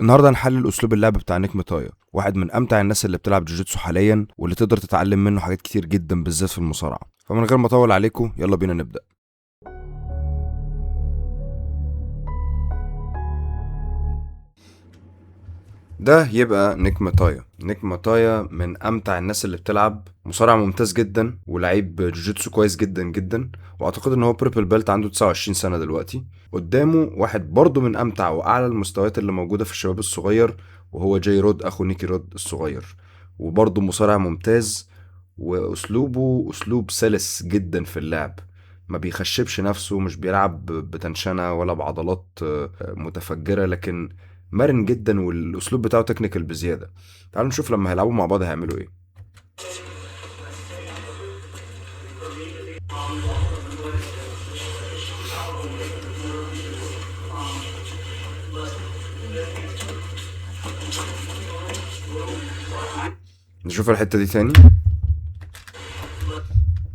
النهارده هنحلل اسلوب اللعب بتاع نيك ماتايا، واحد من امتع الناس اللي بتلعب جوجيتسو حاليا واللي تقدر تتعلم منه حاجات كتير جدا بالذات في المصارعة. فمن غير ما اطول عليكم يلا بينا نبدا. ده يبقى نيك ماتايا. نيك ماتايا من امتع الناس اللي بتلعب، مصارع ممتاز جدا ولعيب جوجيتسو كويس جدا جدا، واعتقد ان هو purple belt، عنده 29 سنة دلوقتي. قدامه واحد برضه من امتع واعلى المستويات اللي موجودة في الشباب الصغير، وهو جاي رود اخو نيكي رود الصغير، وبرضه مصارع ممتاز واسلوبه اسلوب سلس جدا في اللعب، ما بيخشبش نفسه، مش بيلعب بتنشنه ولا بعضلات متفجره، لكن مرن جدا والاسلوب بتاعه technical بزيادة. تعالوا نشوف لما هيلعبوا مع بعض هيعملوا ايه. نشوف الحتة دي تاني.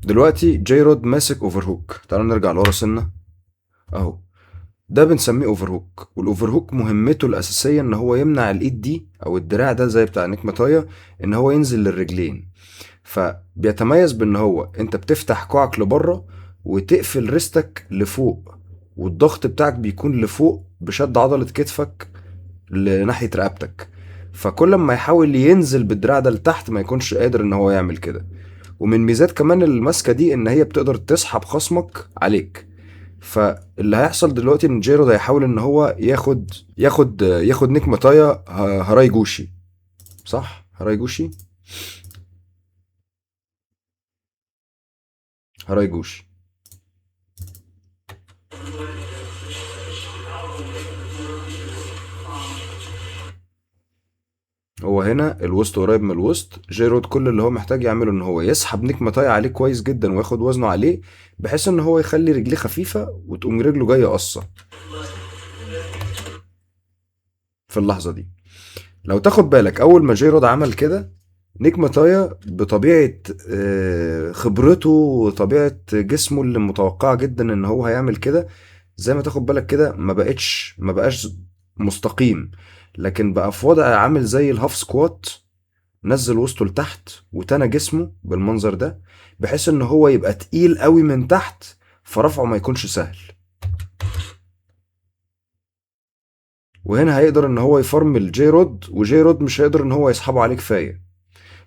دلوقتي جاي رود ماسك overhook، تعالوا نرجع لورا سنة اهو. ده بنسميه overhook، وال overhook مهمته الاساسية ان هو يمنع الايد دي او الدراع ده زي بتاع نيك ماتايا ان هو ينزل للرجلين. فبيتميز بان هو انت بتفتح كوعك لبره وتقفل wrist ك لفوق، والضغط بتاعك بيكون لفوق بشد عضلة كتفك لناحيه رقبتك، فكل ما يحاول ينزل بالدراع ده لتحت ما يكونش قادر ان هو يعمل كده. ومن ميزات كمان الماسكه دي ان هي بتقدر تسحب خصمك عليك. فاللي هيحصل دلوقتي ان جيرو ده هيحاول ان هو ياخد نيك ماتايا هاراي جوشي، صح؟ هاراي جوشي، هاراي جوشي. هو هنا الوسط قريب من الوسط. جيرود كل اللي هو محتاج يعمله ان هو يسحب نيك ماتايا عليه كويس جدا وياخد وزنه عليه، بحيث ان هو يخلي رجليه خفيفة وتقوم رجله جاية قصة في اللحظة دي. لو تاخد بالك اول ما جيرود عمل كده، نيك ماتايا بطبيعة خبرته وطبيعه جسمه اللي متوقعه جدا ان هو هيعمل كده، زي ما تاخد بالك كده ما بقاش مستقيم، لكن بقى في وضع عامل زي ال half squat، نزل وسطه لتحت وتنى جسمه بالمنظر ده، بحيث ان هو يبقى تقيل قوي من تحت فرفعه ما يكونش سهل. وهنا هيقدر ان هو يفرمل جاي رود، وجاي رود مش هيقدر ان هو يسحبه عليه كفاية.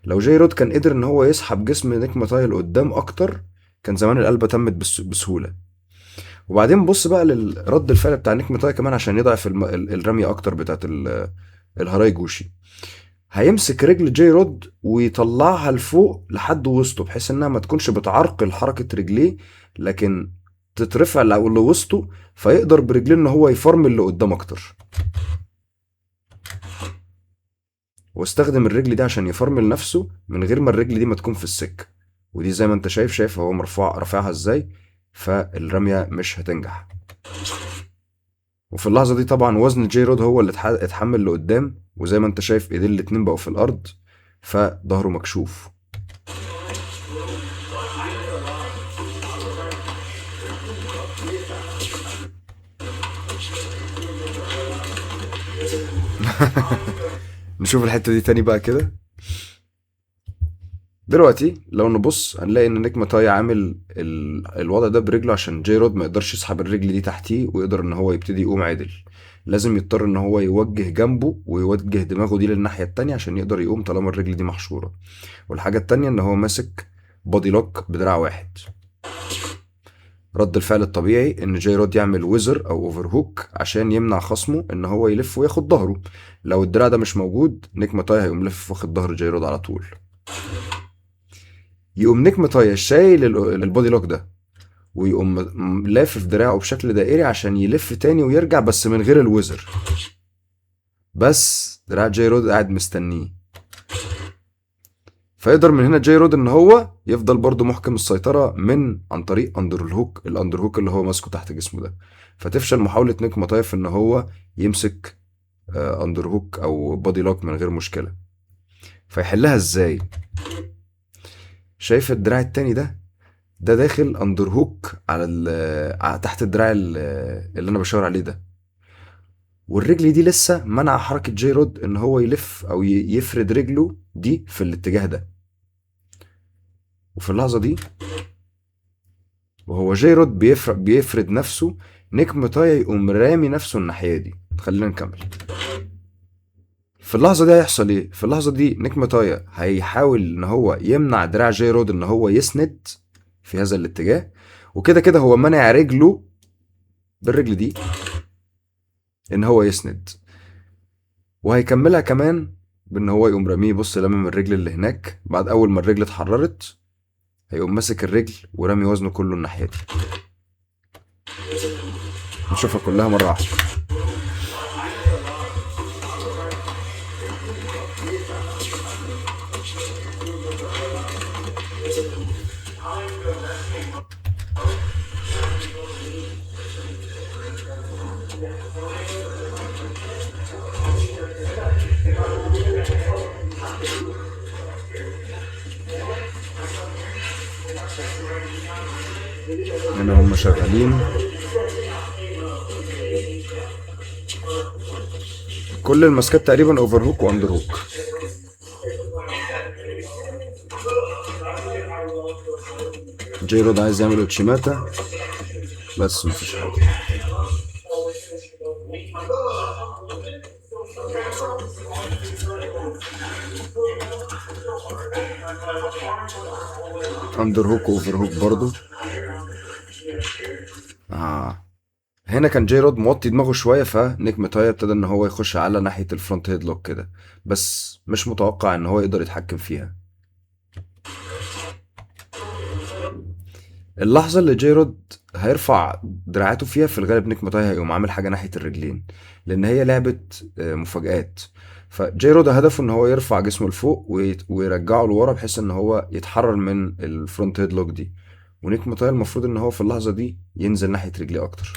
لو جاي رود كان قدر ان هو يسحب جسم نيك ماتايا لقدام اكتر كان زمان القلبه تمت بسهولة. وبعدين بص بقى للرد الفعل بتاع نيك ماتايا كمان عشان يضعف الرمية اكتر بتاعت الهاراي جوشي. هيمسك رجل جاي رود ويطلعها لفوق لحد وسطه، بحيث انها ما تكونش بتعرقل حركة رجليه، لكن تترفع لوسطه، فيقدر برجليه ان هو يفرمل لقدام اكتر. واستخدم الرجل دي عشان يفرمل نفسه من غير ما الرجل دي ما تكون في السكة، ودي زي ما انت شايف هو رافعها ازاي، فالرمية مش هتنجح. وفي اللحظة دي طبعا وزن جاي رود هو اللي اتحمل لقدام، وزي ما انت شايف ايدين الاتنين بقوا في الارض، فظهره مكشوف. نشوف الحتة دي تاني بقى كده. دلوقتي لو نبص هنلاقي ان نيك ماتايا عامل الوضع ده برجله عشان جاي رود ما يقدرش يسحب الرجل دي تحتيه ويقدر ان هو يبتدي يقوم عدل. لازم يضطر ان هو يوجه جنبه ويوجه دماغه دي للناحية التانية عشان يقدر يقوم طالما الرجل دي محشورة. والحاجة التانية ان هو ماسك body lock بدراع واحد. رد الفعل الطبيعي ان جاي رود يعمل whizzer او overhook عشان يمنع خصمه ان هو يلف وياخد ظهره. لو الدراع ده مش موجود نيك ماتايا هيقوم لف واخد ظهر جاي رود على طول. يقوم نيك ماتايا شايل ال body lock ده ويقوم لافف دراعه بشكل دائري عشان يلف تاني ويرجع، بس من غير ال whizzer. بس دراع جاي رود قاعد مستنيه، فيقدر من هنا جاي رود ان هو يفضل برضو محكم السيطرة من عن طريق under ال hook، ال underhook اللي هو ماسكه تحت جسمه ده. فتفشل محاولة نيك ماتايا في ان هو يمسك underhook او body lock من غير مشكلة. فيحلها ازاي؟ شايف الدراع التاني ده؟ ده داخل underhook على تحت الدراع اللي انا بشاور عليه ده. والرجل دي لسه منع حركة جاي رود ان هو يلف او يفرد رجله دي في الاتجاه ده. وفي اللحظة دي وهو جاي رود بيفرد نفسه، نيك متايا يقوم رامي نفسه الناحية دي. خلينا نكمل. في اللحظة دي هيحصل ايه؟ في اللحظة دي نيك متايا هيحاول ان هو يمنع دراع جاي رود ان هو يسند في هذا الاتجاه، وكده كده هو منع رجله بالرجل دي ان هو يسند، وهيكملها كمان بان هو يقوم راميه. بص لمم الرجل اللي هناك، بعد اول ما الرجل اتحررت هيقوم ماسك الرجل ورامي وزنه كله الناحية دي. نشوفها كلها مرة واحدة. هنا هم شغالين كل الماسكات تقريبا overhook و underhook. جاي رود عايز يعمل اوتشيماتا بس مفيش حاجة. underhook و overhook برضو. هنا كان جاي رود موطي دماغه شوية، فنيك متايا ابتدى ان هو يخش على ناحية ال front headlock كده، بس مش متوقع ان هو يقدر يتحكم فيها. اللحظة اللي جاي رود هيرفع دراعاته فيها في الغالب نيك متايا هيقوم عامل حاجة ناحية الرجلين، لان هي لعبه مفاجآت. فجاي رود هدفه ان هو يرفع جسمه لفوق ويرجعه لورا بحيث ان هو يتحرر من ال front headlock دي، ونيك متايا المفروض ان هو في اللحظة دي ينزل ناحية رجليه اكتر.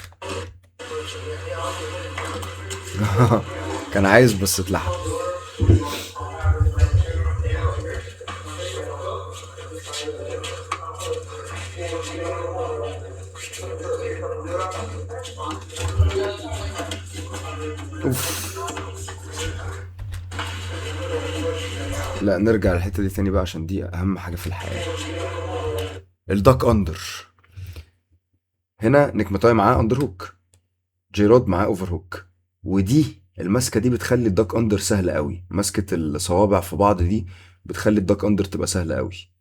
كان عايز بس اتلحق. اوف، لا نرجع للحتة دي تاني بقى عشان دي اهم حاجة في الحياة. ال duck under. هنا نيك متايا معاه underhook، جاي رود معاه overhook، ودي الماسكه دي بتخلي ال duck under سهلة قوي. ماسكه الصوابع في بعض دي بتخلي ال duck under تبقى سهلة قوي.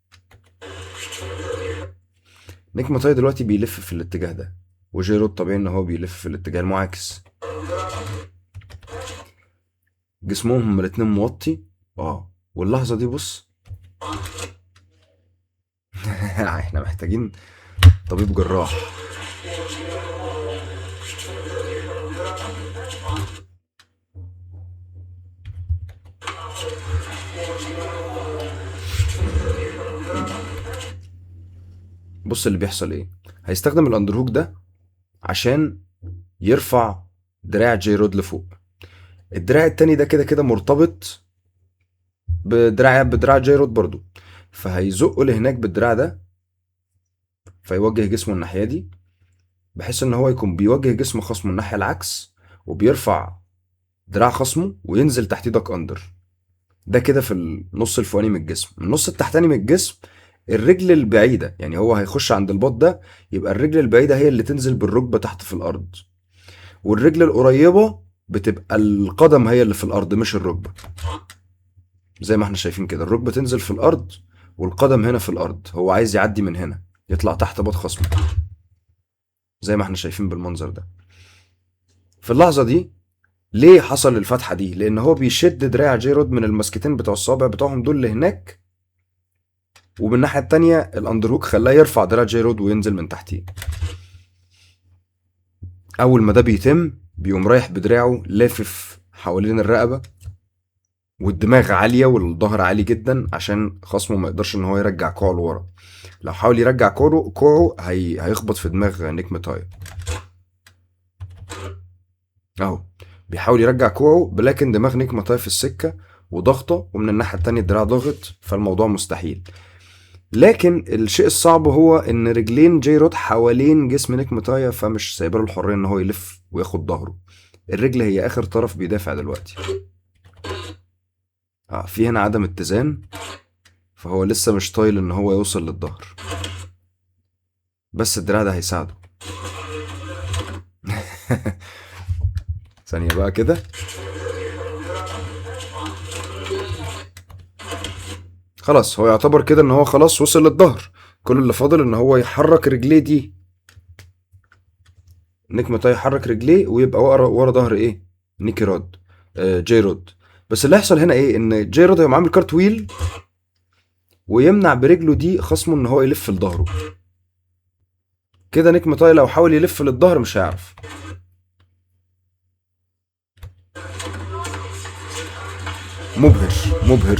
نيك متايا دلوقتي بيلف في الاتجاه ده، وجاي رود طبيعي ان هو بيلف في الاتجاه المعاكس. جسمهم هما الاتنين موطي. واللحظة دي بص احنا محتاجين طبيب جراح. بص اللي بيحصل ايه. هيستخدم ال underhook ده عشان يرفع دراع جاي رود لفوق. الدراع التاني ده كده كده مرتبط بدراع جاي رود برضو، فهيزقه لهناك بالدراع ده، فيوجه جسمه الناحية دي بحيث ان هو يكون بيوجه جسم خصمه الناحية العكس، وبيرفع دراع خصمه وينزل تحتيه duck under. ده كده في النص الفوقاني من الجسم. النص التحتاني من الجسم الرجل البعيدة، يعني هو هيخش عند الباط ده، يبقى الرجل البعيدة هي اللي تنزل بالركبة تحت في الأرض، والرجل القريبة بتبقى القدم هي اللي في الأرض مش الركبة. زي ما احنا شايفين كده الركبة تنزل في الأرض والقدم هنا في الأرض. هو عايز يعدي من هنا يطلع تحت باط خصمه زي ما احنا شايفين بالمنظر ده. في اللحظة دي ليه حصل الفتحة دي؟ لأن هو بيشد دراع جاي رود من المسكتين بتوع الصابع بتوعهم دول اللي هناك، ومن الناحية التانية ال underhook خلاه يرفع دراع جاي رود وينزل من تحتيه. أول ما ده بيتم بيقوم رايح بدراعه لافف حوالين الرقبة، والدماغ عالية والظهر عالي جدا عشان خصمه ما يقدرش ان هو يرجع كوعه لورا. لو حاول يرجع كوعه هيخبط في دماغ نيك متايا. اهو بيحاول يرجع كوعه، لكن دماغ نيك متايا في السكة وضغطه، ومن الناحية التانية الدراع ضاغط، فالموضوع مستحيل. لكن الشيء الصعب هو ان رجلين جاي رود حوالين جسم نيك متايا، فمش سايبه له الحرية ان هو يلف وياخد ظهره. الرجل هي اخر طرف بيدافع دلوقتي. في هنا عدم اتزان، فهو لسه مش طايل ان هو يوصل للظهر، بس الدراع ده هيساعده. ثانية بقى كده، خلاص هو يعتبر كده ان هو خلاص وصل للظهر. كل اللي فاضل ان هو يحرك رجليه دي، نيك ماتايا يحرك رجليه ويبقى ورا ظهر ايه؟ نيكي رود، جاي رود. بس اللي هيحصل هنا ايه؟ ان جاي رود هيقوم عامل cartwheel ويمنع برجله دي خصمه ان هو يلف لظهره. كده نيك ماتايا لو حاول يلف للظهر مش هيعرف. مبهر مبهر.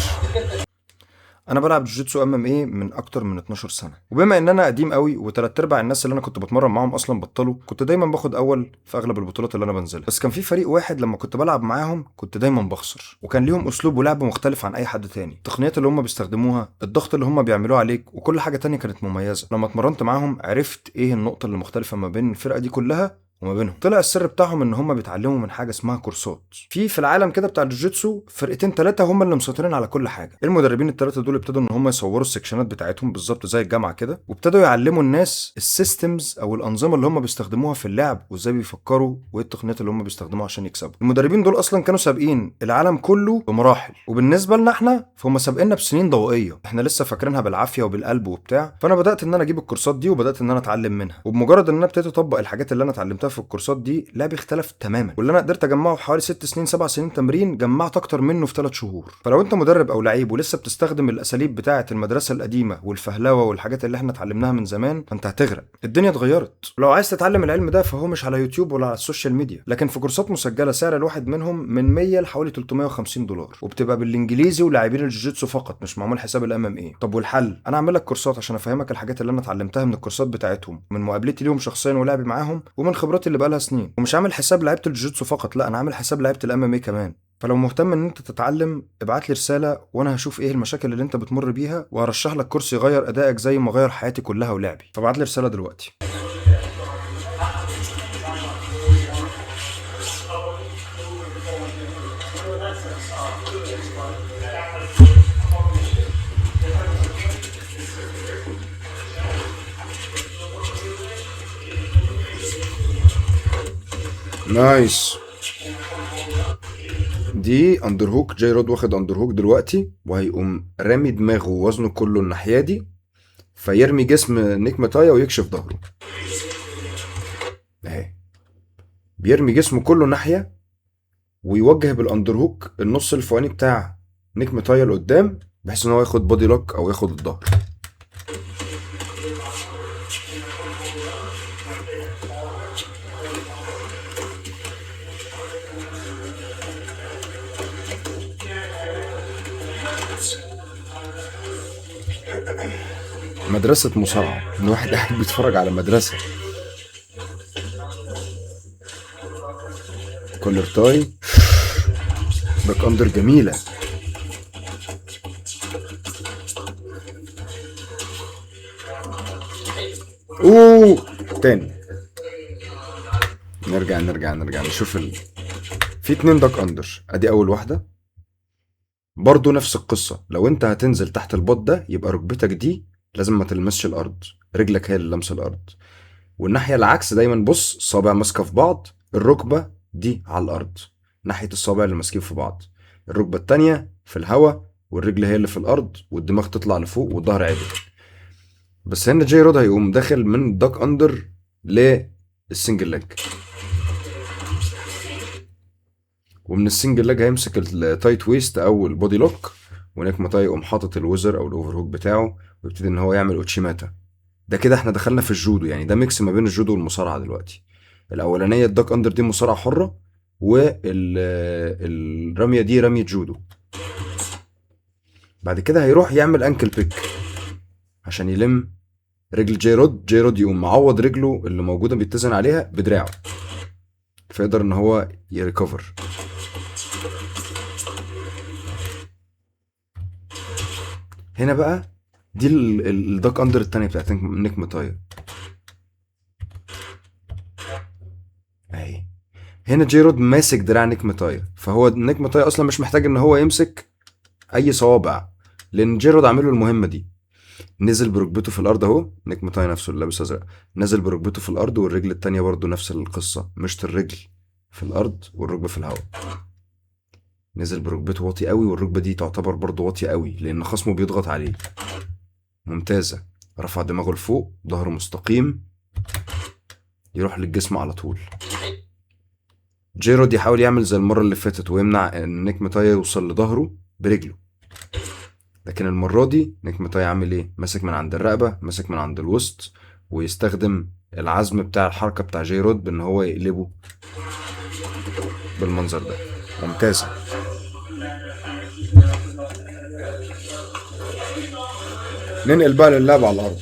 انا بلعب جوجيتسو MMA من اكتر من 12 سنة، وبما ان انا قديم قوي وتلات ارباع الناس اللي انا كنت بتمرن معاهم اصلا بطلوا، كنت دايما باخد اول في اغلب البطولات اللي انا بنزلها. بس كان في فريق واحد لما كنت بلعب معاهم كنت دايما بخسر، وكان ليهم اسلوب ولعب مختلف عن اي حد تاني. التقنيات اللي هم بيستخدموها، الضغط اللي هم بيعملوه عليك، وكل حاجة تانية كانت مميزة. لما اتمرنت معاهم عرفت ايه النقطة اللي مختلفة ما بين الفرقة دي كلها وما بينهم. طلع السر بتاعهم ان هم بيتعلموا من حاجة اسمها كورسات. في العالم كده بتاع الجوجيتسو فرقتين ثلاثة هم اللي مسيطرين على كل حاجة. المدربين الثلاثة دول ابتدوا ان هم يصوروا السكشنات بتاعتهم بالظبط زي الجامعة كده، وابتدوا يعلموا الناس ال systems او الانظمة اللي هم بيستخدموها في اللعب، وازاي بيفكروا، وايه التقنيات اللي هم بيستخدموها عشان يكسبوا. المدربين دول اصلا كانوا سابقين العالم كله بمراحل، وبالنسبة لنا احنا فهم سابقيننا بسنين ضوئية، احنا لسه فاكرينها بالعافية وبالقلب وبتاع. فانا بدات ان انا اجيب الكورسات دي وبدات ان انا اتعلم منها، وبمجرد ان انا ابتديت اطبق الحاجات اللي انا اتعلمتها في الكورسات دي لعبي اختلف تماما. واللي انا قدرت اجمعه في حوالي 6 سنين 7 سنين تمرين جمعت اكتر منه في 3 شهور. فلو انت مدرب او لعيب ولسه بتستخدم الاساليب بتاعه المدرسة القديمة والفهلوه والحاجات اللي احنا اتعلمناها من زمان، فانت هتغرق. الدنيا اتغيرت. لو عايز تتعلم العلم ده فهو مش على يوتيوب ولا على ال social media، لكن في كورسات مسجله سعر الواحد منهم من 100 لحوالي $350، وبتبقى بالانجليزي ولاعبين الجوجيتسو فقط، مش معمول حساب ال MMA. طب والحل؟ انا اعمل لك كورسات عشان افهمك الحاجات اللي انا اتعلمتها من الكورسات بتاعتهم، من مقابلتي ليهم شخصيا ولعبي معاهم، ومن خبراتي اللي بقالها سنين. ومش عامل حساب لعيبة الجوجيتسو فقط، لا انا عامل حساب لعيبة ال MMA كمان. فلو مهتم ان انت تتعلم ابعت لي رسالة وانا هشوف ايه المشاكل اللي انت بتمر بيها، وهرشح لك كورس يغير ادائك زي ما غير حياتي كلها ولعبي. فابعت لي رسالة دلوقتي. nice. دي underhook، جاي رود واخد underhook دلوقتي، وهيقوم رامي دماغه ووزنه كله الناحية دي، فيرمي جسم نيك ماتايا ويكشف ظهره. اهي بيرمي جسمه كله ناحية ويوجه بال underhook النص الفوقاني بتاع نيك ماتايا لقدام، بحيث ان هو ياخد body lock او ياخد الظهر. مدرسة مصارعة، إن واحد قاعد بيتفرج على مدرسة. collar tie، back under جميلة. اوه تاني. نرجع نرجع نرجع نشوف في 2 duck under. ادي اول واحدة برضو نفس القصة. لو انت هتنزل تحت البط ده يبقى ركبتك دي لازم ما تلمسش الارض، رجلك هي اللي لامسه الارض. والناحية العكس دايما، بص صابع ماسكه في بعض، الركبة دي على الارض ناحية الصابع اللي ماسكين في بعض، الركبة التانية في الهواء والرجل هي اللي في الارض، والدماغ تطلع لفوق والظهر عدل. بس هنا جاي رود هيقوم داخل من duck under لل single leg، ومن ال single leg هيمسك ال tight waist او ال body lock، ونيك ماتاي يقوم حاطط ال whizzer او ال overhook بتاعه ويبتدي ان هو يعمل اوتشيماتا. ده كده احنا دخلنا في الجودو، يعني ده mix ما بين الجودو والمصارعه دلوقتي. الاولانية ال duck under دي مصارعه حره، والرميه دي رمية جودو. بعد كده هيروح يعمل ankle pick عشان يلم رجل جاي رود. جاي رود يقوم معوض رجله اللي موجودة بيتزن عليها بدراعه، فيقدر ان هو ي recover. هنا بقى دي ال duck under التانية بتاعت نيك ماتايا اهي. هنا جي رود ماسك دراع نيك متايا، فهو نيك متايا اصلا مش محتاج ان هو يمسك اي صوابع لان جي رود عامل له المهمة دي. نزل بركبته في الارض اهو، نيك متايا نفسه اللي لابس ازرق نزل بركبته في الارض، والرجل التانية برضو نفس القصة، مشط الرجل في الارض والركبة في الهواء. نزل بركبته واطي قوي، والركبة دي تعتبر برضو واطية قوي لان خصمه بيضغط عليه. ممتازة، رفع دماغه لفوق، ظهره مستقيم، يروح للجسم على طول. جيرود يحاول يعمل زي المرة اللي فاتت ويمنع ان نيك متايا يوصل لظهره برجله، لكن المرة دي نيك متايا عامل ايه؟ ماسك من عند الرقبة، ماسك من عند الوسط، ويستخدم العزم بتاع الحركة بتاع جيرود بان هو يقلبه بالمنظر ده. ممتازة. ننقل بقى للعب على الأرض.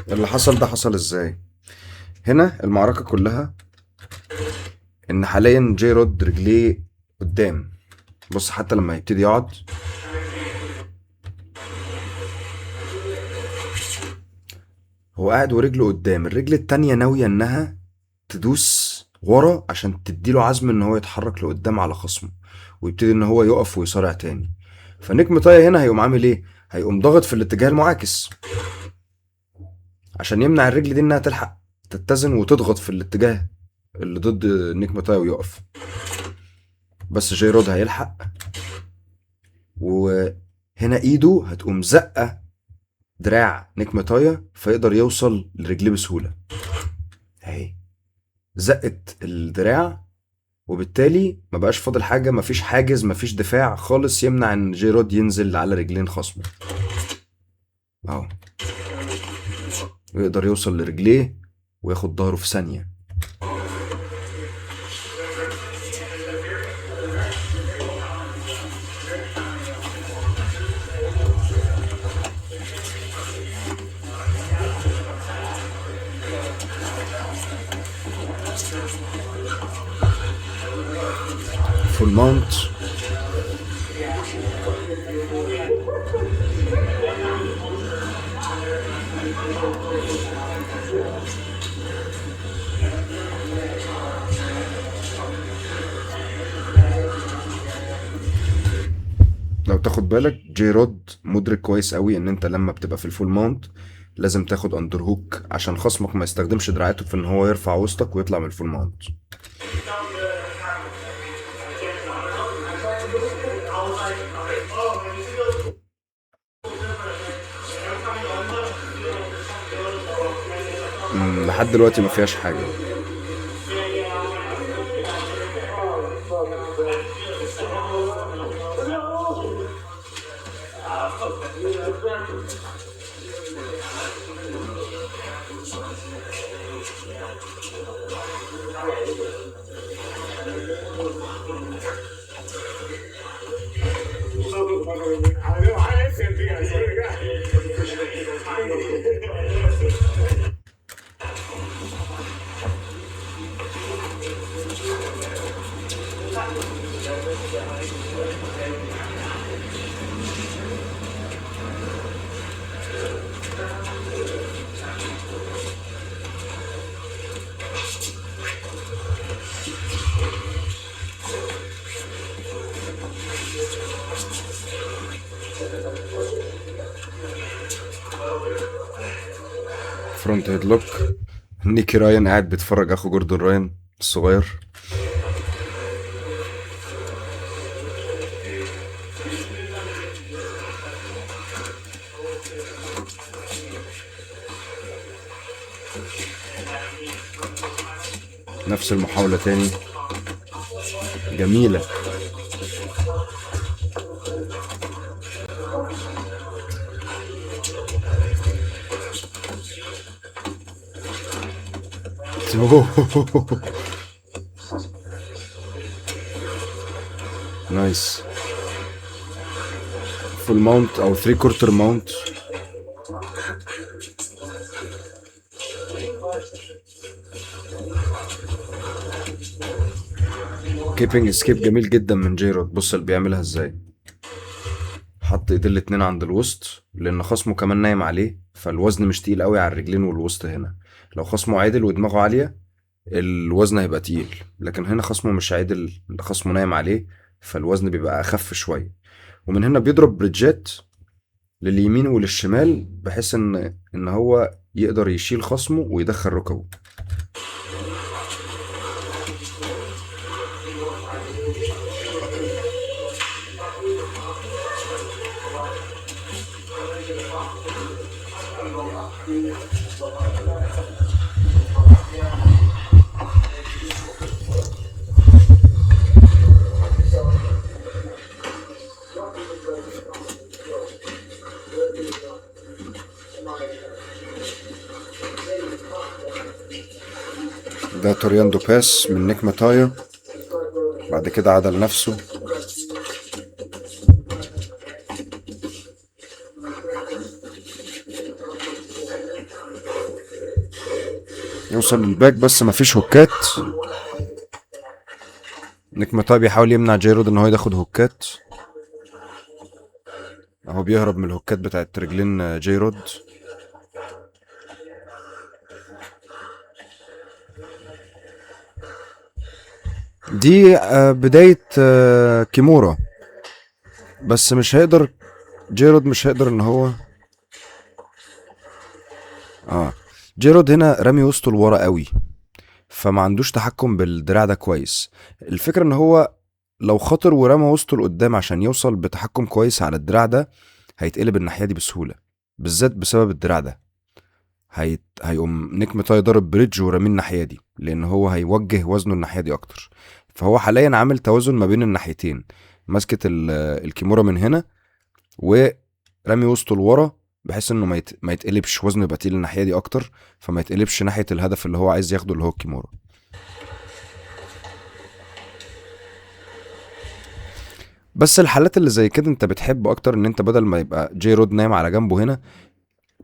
اللي حصل ده حصل ازاي؟ هنا المعركة كلها ان حاليا جي رود رجليه قدام، بص حتى لما يبتدي يقعد هو قاعد ورجله قدام، الرجل التانية ناوية انها تدوس ورا عشان تديله عزم ان هو يتحرك لقدام على خصمه ويبتدي ان هو يقف ويصارع تاني. فنيك متايا هنا هيقوم عامل ايه؟ هيقوم ضاغط في الاتجاه المعاكس عشان يمنع الرجل دي انها تلحق تتزن وتضغط في الاتجاه اللي ضد نيك متايا ويقف. بس جي رود هيلحق، وهنا ايده هتقوم زقه دراع نيك متايا فيقدر يوصل لرجليه بسهولة. اهي زقت الدراع، وبالتالي ما بقاش فاضل حاجة، ما فيش حاجز، ما فيش دفاع خالص يمنع ان جي رود ينزل على رجلين خصمه. اهو ويقدر يوصل لرجليه وياخد ظهره في ثانية. full mount. لو تاخد بالك جي رود مدرك كويس قوي ان انت لما بتبقى في ال full mount لازم تاخد underhook عشان خصمك ما يستخدمش دراعاته في ان هو يرفع وسطك ويطلع من ال full mount. لحد دلوقتي ما فيهاش حاجة. front headlock. نيكي راين قاعد بيتفرج، اخو جوردون راين الصغير. نفس المحاولة تاني، جميلة. nice. full mount او 3 quarter mount. kiping escape جميل جدا من جيرود. بص اللي بيعملها ازاي، حط حط ايديه الاتنين عند الوسط لان خصمه كمان نايم عليه، فالوزن مش تقيل قوي على الرجلين والوسط هنا. لو خصمه عادل ودماغه عالية الوزن هيبقى تقيل، لكن هنا خصمه مش عادل، خصمه نايم عليه، فالوزن بيبقى اخف شوية. ومن هنا بيضرب بريدجات لليمين وللشمال بحيث ان هو يقدر يشيل خصمه ويدخل ركبه. ده toreando pass من نيك ماتايا، بعد كده عدل نفسه. يوصل لل back بس مفيش هوكات. نيك ماتايا بيحاول يمنع جاي رود ان هو ياخد هوكات، اهو بيهرب من الهوكات بتاعت رجلين جاي رود. دي بداية kimura، بس مش هيقدر جيرود، مش هيقدر ان هو جيرود هنا رامي وسطه لورا قوي، فما عندوش تحكم بالدراع ده كويس. الفكرة ان هو لو خاطر ورمى وسطه لقدام عشان يوصل بتحكم كويس على الدراع ده هيتقلب الناحية دي بسهولة، بالذات بسبب الدراع ده. هيقوم نيك متاي ضارب bridge وراميه الناحية دي، لان هو هيوجه وزنه الناحية دي اكتر. فهو حاليا عامل توازن ما بين الناحيتين، ماسكة ال kimura من هنا ورامي وسطه لورا بحيث انه ما يتقلبش وزنه، يبقى تقيل الناحية دي اكتر، فما يتقلبش ناحية الهدف اللي هو عايز ياخده اللي هو ال kimura. بس الحالات اللي زي كده انت بتحب اكتر ان انت بدل ما يبقى جاي رود نايم على جنبه هنا،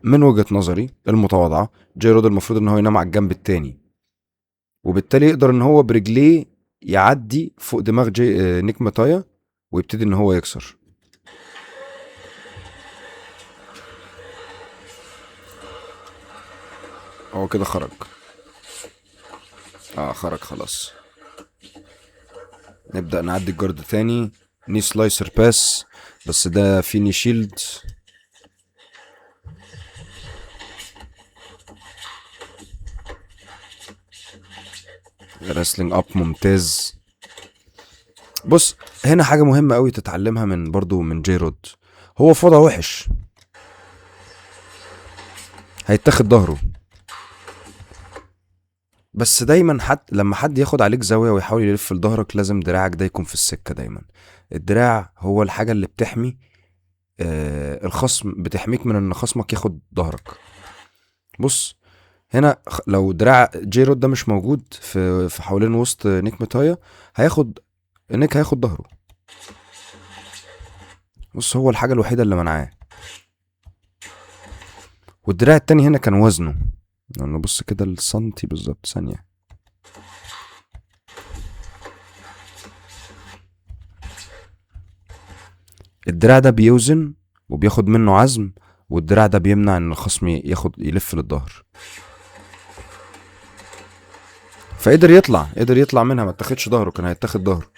من وجهة نظري المتواضعة جاي رود المفروض ان هو ينام على الجنب التاني، وبالتالي يقدر ان هو برجليه يعدي فوق دماغ نيك ماتايا ويبتدي ان هو يكسر. هو كده خرج، خرج خلاص. نبدأ نعدي ال guard تاني. knee slicer pass، بس ده في knee shield. wrestling up ممتاز. بص هنا حاجة مهمة قوي تتعلمها من برضو من جاي رود، هو في وضع وحش هيتاخد ظهره، بس دايما لما حد ياخد عليك زاوية ويحاول يلف لظهرك لازم دراعك ده يكون في السكة. دايما الدراع هو الحاجة اللي بتحمي الخصم، بتحميك من ان خصمك ياخد ظهرك. بص هنا لو دراع جاي رود ده مش موجود في حوالين وسط نيك ماتايا، نيك هياخد ظهره. بص هو الحاجة الوحيدة اللي منعاه. والدراع التاني هنا كان وزنه، لو نبص كده السنتي بالظبط ثانية، الدراع ده بيوزن وبياخد منه عزم، والدراع ده بيمنع ان الخصم يلف للظهر، فقدر يطلع، قدر يطلع منها، ما اتاخدش ظهره، كان هيتاخد ظهره.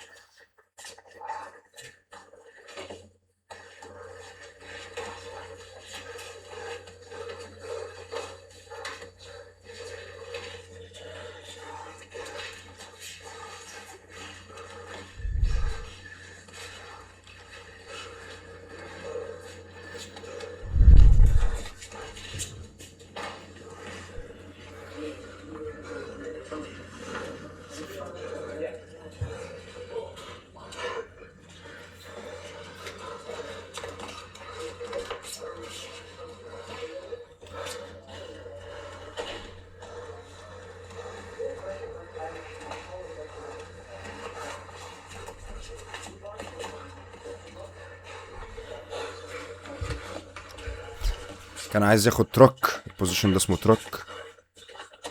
كان عايز ياخد truck، ال position ده اسمه truck.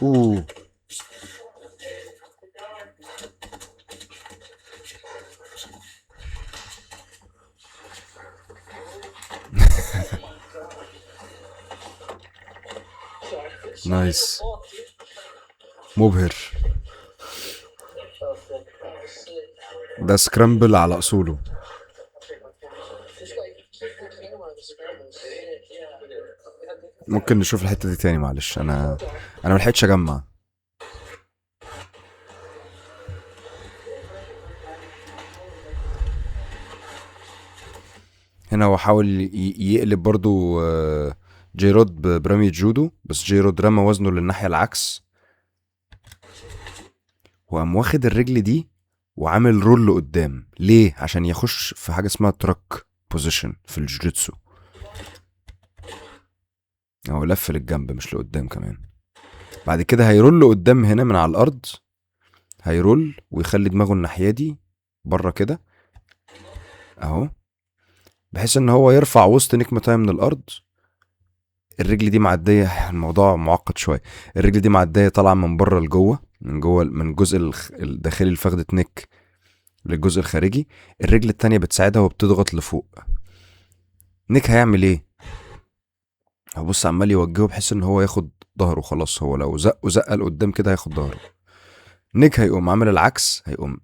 اوه nice، مبهر. ده scramble على اصوله. ممكن نشوف الحتة دي تاني؟ معلش انا ملحقتش اجمع. هنا هو حاول يقلب برضو جيرود برمية جودو، بس جيرود رمى وزنه للناحية العكس، وقام واخد الرجل دي وعامل roll لقدام. ليه؟ عشان يخش في حاجة اسمها truck position في الجوجيتسو. هو لف للجنب مش لقدام كمان. بعد كده هي roll لقدام هنا من على الأرض، هي roll ويخلي دماغه الناحية دي بره كده اهو، بحيث ان هو يرفع وسط نيك متايا من الارض. الرجل دي معدية، الموضوع معقد شوية، الرجل دي معدية طالعه من بره لجوه، من جوه من الجزء الداخلي لفخده نيك للجزء الخارجي. الرجل التانية بتساعدها وبتضغط لفوق. نيك هيعمل ايه؟ هبص عمال يوجهه بحيث ان هو ياخد ظهره. خلاص هو لو زقه زقه لقدام كده هياخد ظهره. نيك هيقوم عامل العكس، هيقوم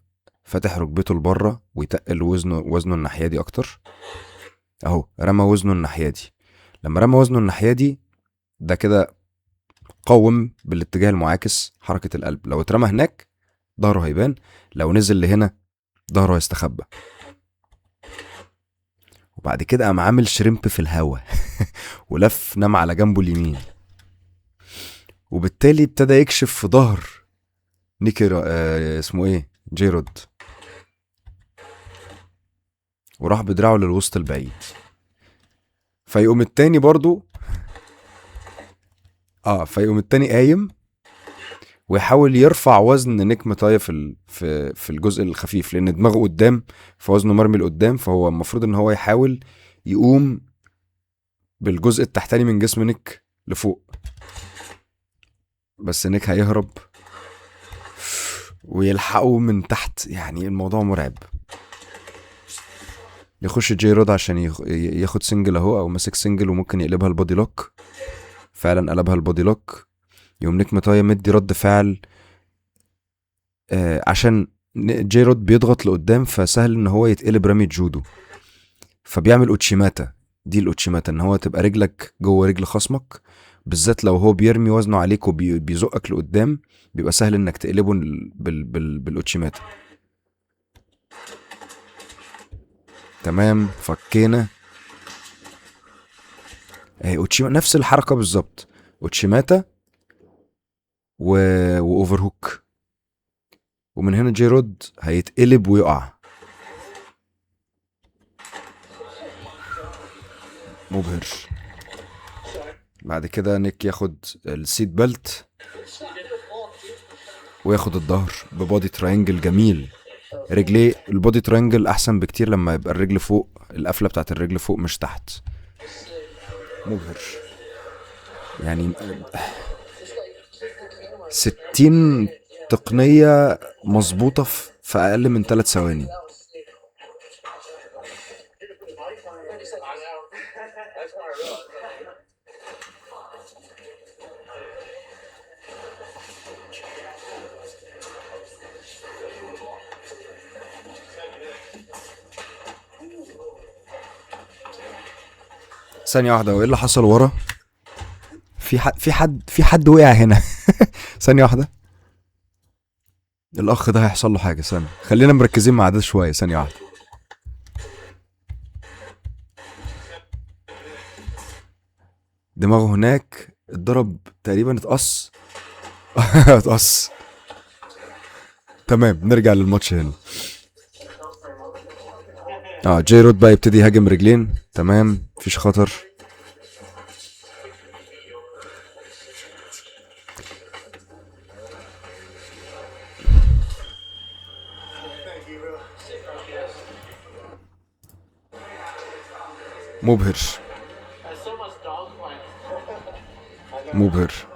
فاتح ركبته لبره ويتقل وزنه الناحية دي اكتر اهو. رمى وزنه الناحية دي. لما رمى وزنه الناحية دي ده كده قوم بالاتجاه المعاكس حركة القلب. لو اترمى هناك ظهره هيبان، لو نزل لهنا ظهره هيستخبى. وبعد كده قام عامل shrimp في الهوا ولف نام على جنبه اليمين، وبالتالي ابتدى يكشف في ظهر نيكي اسمه ايه، جيرود، وراح بدراعه للوسط البعيد. فيقوم التاني برضو فيقوم التاني قايم ويحاول يرفع وزن نيك متايا في الجزء الخفيف، لان دماغه قدام فوزنه مرمي لقدام، فهو المفروض ان هو يحاول يقوم بالجزء التحتاني من جسم نيك لفوق، بس نيك هيهرب ويلحقه من تحت. يعني الموضوع مرعب. يخش جي رود عشان ياخد single اهو، او ماسك single وممكن يقلبها ال body lock. فعلا قلبها ال body lock. يقوم نيك متايا مدي رد فعل، عشان جي رود بيضغط لقدام فسهل ان هو يتقلب رمي جودو، فبيعمل اوتشيماتا. دي الاوتشيماتا ان هو تبقى رجلك جوه رجل خصمك، بالذات لو هو بيرمي وزنه عليك وبيزقك لقدام بيبقى سهل انك تقلبه بالاوتشيماتا. تمام، فكينا اهي اوتشيما، نفس الحركة بالظبط، اوتشيماتا و overhook. ومن هنا جي رود هيتقلب ويقع. مبهر. بعد كده نيك ياخد ال seat belt وياخد الظهر ب body triangle جميل. رجليه ال body triangle احسن بكتير لما يبقى الرجل فوق، القفله بتاعت الرجل فوق مش تحت. مبهر. يعني 60 تقنية مظبوطة في اقل من 3 ثواني. ثانية واحدة، وايه اللي حصل ورا؟ في حد وقع هنا. ثانية واحدة، الأخ ده هيحصل له حاجة. ثانية، خلينا مركزين مع ده شوية. ثانية واحدة. دماغه هناك اتضرب تقريبا، اتقص. اتقص. تمام، نرجع للماتش هنا. جي رود بقى يبتدي يهاجم رجلين. تمام، مفيش خطر. مبهر مبهر.